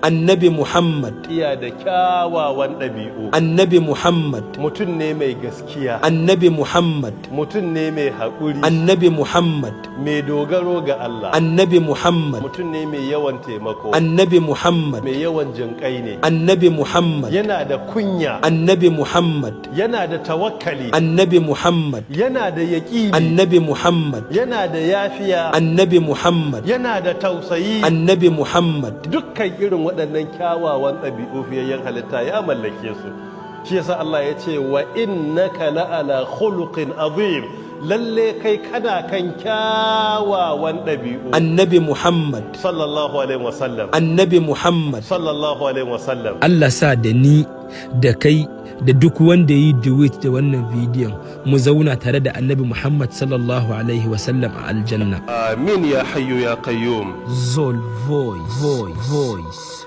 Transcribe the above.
Annabi Muhammad. Iya da kyawawan ɗabi'u. Annabi Muhammad. Mutum ne mai gaskiya. Annabi Muhammad. Mutum ne mai haƙuri. Annabi Muhammad. Mai dogaro ga Allah. Annabi Muhammad. Mutum ne mai yawan taimako. Annabi Muhammad. Mai yawan jinƙai ne. Annabi Muhammad. Yana da kunya. Annabi Muhammad. Yana da tawakkali. Annabi Muhammad. Yana da yaƙini. Annabi Muhammad. Yana da yafiya. Annabi Muhammad. Yana da tausayi. Annabi Muhammad. Dukkan irin waɗannan kyawawan ɗabi'u, fiyayyen halitta ya mallake su. Shi yasa Allah ya ce, "Wa innaka la'ala khuluqin azim." Lalle kai kana kan kyawawan ɗabi'u. Annabi Muhammad. Sallallahu alaihi wasallam. Annabi Muhammad. Sallallahu alaihi wasallam. Allah sa da ni da kai da duk wanda yi duet da wannan bidiyon mu zauna tare da Annabi Muhammad sallallahu alaihi wasallam a aljanna. Amin ya hayyu ya qayyum. Zol Voice, Voice, Voice.